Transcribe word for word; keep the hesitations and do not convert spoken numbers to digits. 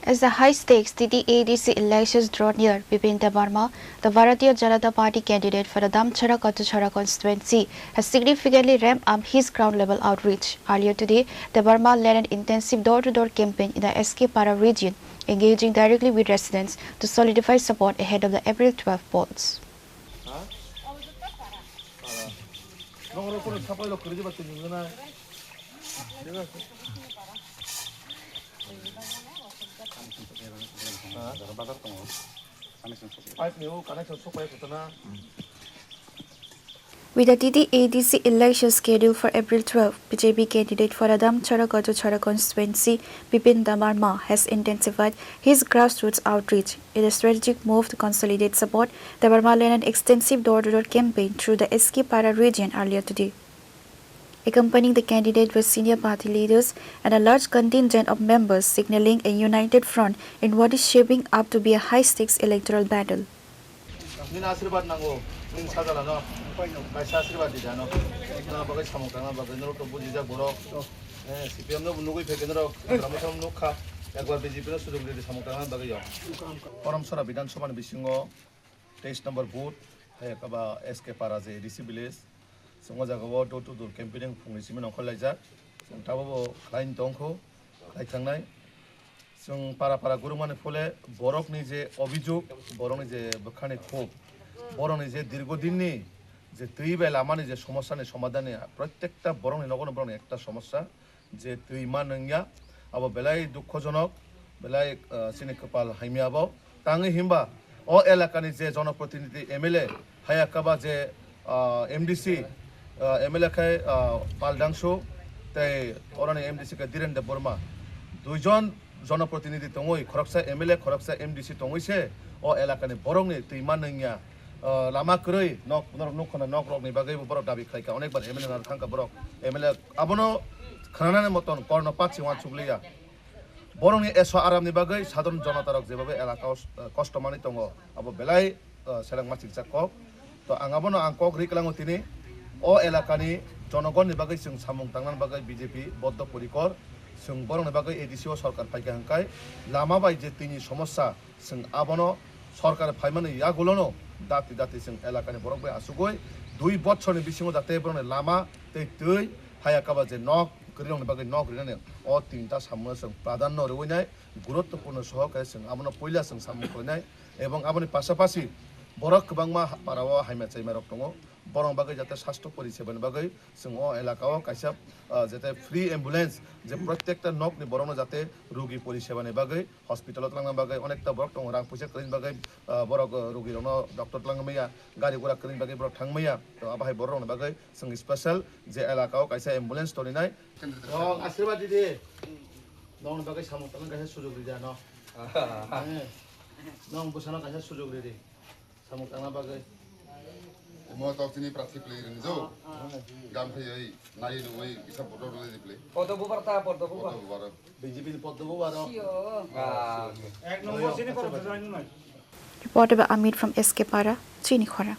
As the high-stakes T T A D C elections draw near, Bipin Debbarma, the Bharatiya Janata Party candidate for the Damcherra Kathachara constituency, has significantly ramped up his ground-level outreach. Earlier today, Debbarma led an intensive door-to-door campaign in the S K Para region, engaging directly with residents to solidify support ahead of the April twelve polls. Pipe ni o connection sok pai kotona. With the T T A D C election scheduled for April twelve, B J P candidate for Damcherra Kathachara constituency, Bipin Debbarma, has intensified his grassroots outreach. In a strategic move to consolidate support, Debbarma led an extensive door-to-door campaign through the S K Para region earlier today. Accompanying the candidate were senior party leaders and a large contingent of members, signaling a united front in what is shaping up to be a high-stakes electoral battle. Nini asirwad nango, nini sajala no, kaisa asirwad di jano. Nini bagwi samung tangna bagwi norok to bujijak borok. Eh, C P M no nugwi phaikhe norok, Hagrama Motha no nukha. Ekbar B J P no sujok ridi samung tangna bagwi yo. Korom Sora Bidhan Sabha ni bisingo teis number booth, hai khe ba S K Para je A D C village. Chwng o jaga o door to door campaigning phungni simi nongkhor laijak. Chwng tabuk bo khlai tongkho, khlai thangnai. Chwng para para gurumani phole borokni je obhijog, borokni je bwkhani khub, borokni je dirgo dinni je twi bai lamani je somossani somadhanni, prottekta borokni nogono borokni ekta somossa je twi ma nungya, abo belai dukhojonok, belai, ah, chini kwpal hamya bo. Tangwi himba o elakani je jonoprotinidhi M L A, haya kaba je, ah, M D C, ah, M L A khai, ah, Pal Dangsu, tei oroni M D C khe Dhiren Debbarma. Duijon jonoprotinidhi tongwi, khoroksa M L A, khoroksa M D C tongwi se o elakani borokni twi ma nungya, ah, lama kwrwi nok, norok nukha na nok rokni bagwi bo borok dabi khlaikha, onekbar M L A nang thangkha borok, M L A abono khnanani moton korno pachi uansukliya. Borokni eso aramni bagwi sadharon jonotarok jebagwi elaka o, eh, kosto manwi tongo, abo belai, eh, selengma chingsa kok. To ang abono ang kok ri kwlango tini, o elakani jonogonni bagwi chwng samung tangnani bagwi B J P boddo porikor, chwng borokni bagwi A D C o sorkar phaikha hwnkhai lama bai je twini somossa, chwng abono sorkar phaimani yagulono dati dati chwng elakani borok bai asugwi dui bochorni bisingo jate borokni lama tei twi haya kaba je nok kwrwirokni bagwi nok rinani o tinta samungo chwng pradhanno rwinai, guruttopurno sohokare chwng abono puila chwng samung khlainai, ebong aboni pasapasi borok kwbangma ha-, para o hamya chaima rok tongo, borokni bagwi jate sastho porisebani bagwi chwng o elaka o kaisa, ah, jate free ambulance je prottekta nokni borokno jate rugi porisebani bagwi hospital o twlangna bagwi onekta borok tongo, rang puisa kwrwini bagwi, ah, borok, ah, rugi rokno doctor twlangwi maya, gari gura kwrwini bagwi borok thang maya, to abo hai borok rokni bagwi chwng special je elaka o kaisa ambulance toninai. Rok asirwad di di. Nokni bagwi samung tangna kaisa sujok ridi ano. Eh, nok bwsano kaisa sujok ridi. Samung tangna bagwi. Mo tok chini prathi play rin jo. Gam khai oi, nai oi, kisa bodo rwlai di play. Podo bubar ta, podo bubar. Podo bubar. B J P ni podo bubar. Ah. Ek nombor chini podo rwlai nai. Reported by Amit from S K Para, Chini Khorang.